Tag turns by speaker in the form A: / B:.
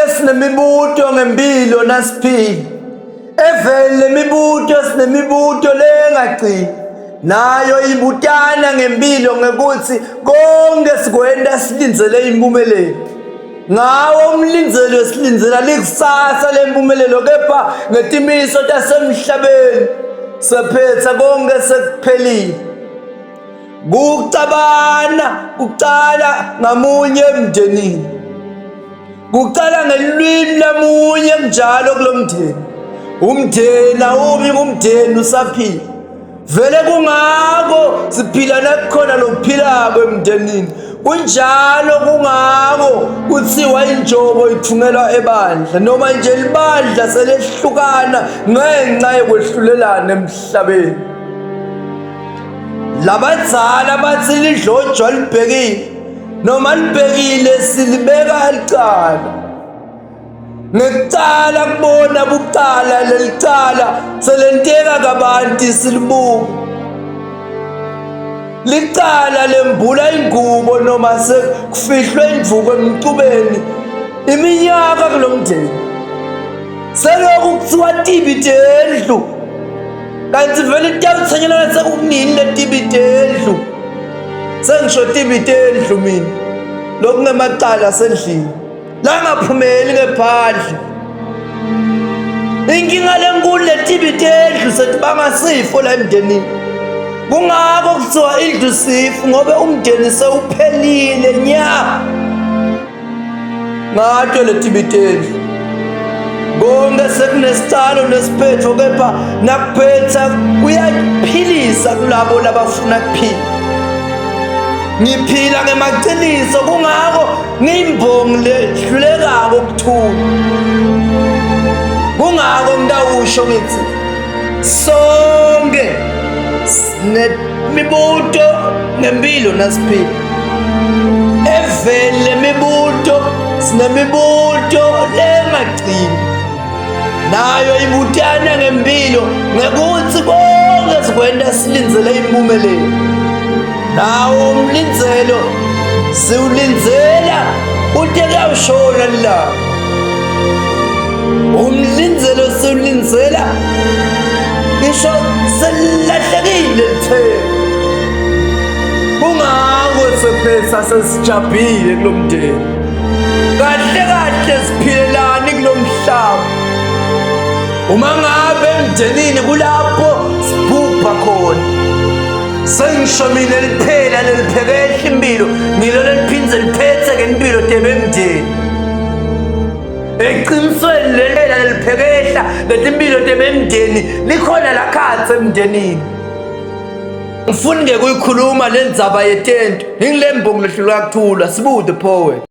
A: Sonke sinemibuto ngempilo nasiphila. Eveni lemibuto sinemibuto lengagcini. Nayo ibutana ngempilo ngekuthi konke sikwenta silindzele impumelelo. Ngawo umlindzelo silindzela likusasa lempumelelo kepha ngetimiso tasemhlabeni sephetha konke sekuphelile. Kucabana kucala ngamunye emndenini. Kucala ngelwimi lamunye kunjalo kulomndeni. Umndeni awubi ngumndeni usaphila. Vele kungako siphila nakukhona lokuphilako emndenini. Kunjalo kungako kuthiwa injobo ithungelwa ebandla noma nje libandla selehlukana ngenxa yokwehlulelana emhlabeni. Labadzala bathi lidlojwa libhekile noma libhekile silibeka licala. Ngekucala kubona bucala lelicala selenteka kabanti silibuka. Licala lembula ingubo noma sekufihlwe indvuku emcubeni iminyaka kulomndeni. Selokhu kuthiwa tibi tendlu kanti vele tiyawutsenyelana sekukunini letibi tendlu. Sengisho tibi tendlu mina lokungemacala asendlini. Langaphumeli ngephandle. Inkinga lenkulu letibi tendlu setibanga sifo la emndenini. Kungako kuthiwa indlu sifo ngobe umndeni sewuphelile nya. Ngato letibi tendlu. Konke sekunesicalo nesiphetho kepha nakuphetha kuyaphilisa kulabo labafuna kuphila. Ngiphila ngemaqiniso kungako Ngiyimbongi lehlulekako ukuthula. Kungako ngitawusho ngithi sonke sinemibuto ngempilo nasiphila. Eveni lemibuto sinemibuto lengagcini. Nayo ibutana ngempilo ngekutsi konke sikwenta silindzele impumelelo. Nawo umlindzelo siwulindzela ute kuyawushona lilanga. Umlindzelo siwulindzela ngisho selilahlekile lithemba. Kungako sephetha sesijabhile kulomndeni. Kahle kahle siphilelani kulomhlaba. Uma ngabe emndenini kulapho sibhubha khona. Sengisho mina liphela leliphekehla impilo ngilo leliphindze liphethe ngempilo tebe emndeni. Eqinisweni lelela leliphekehla letimpilo tebemndeni likhona lakhatsi emndenini. Ngifuni ke kuyikhuluma le ndzaba yetento. Ngingile mbongi lehluleka kuthula sibu the poet.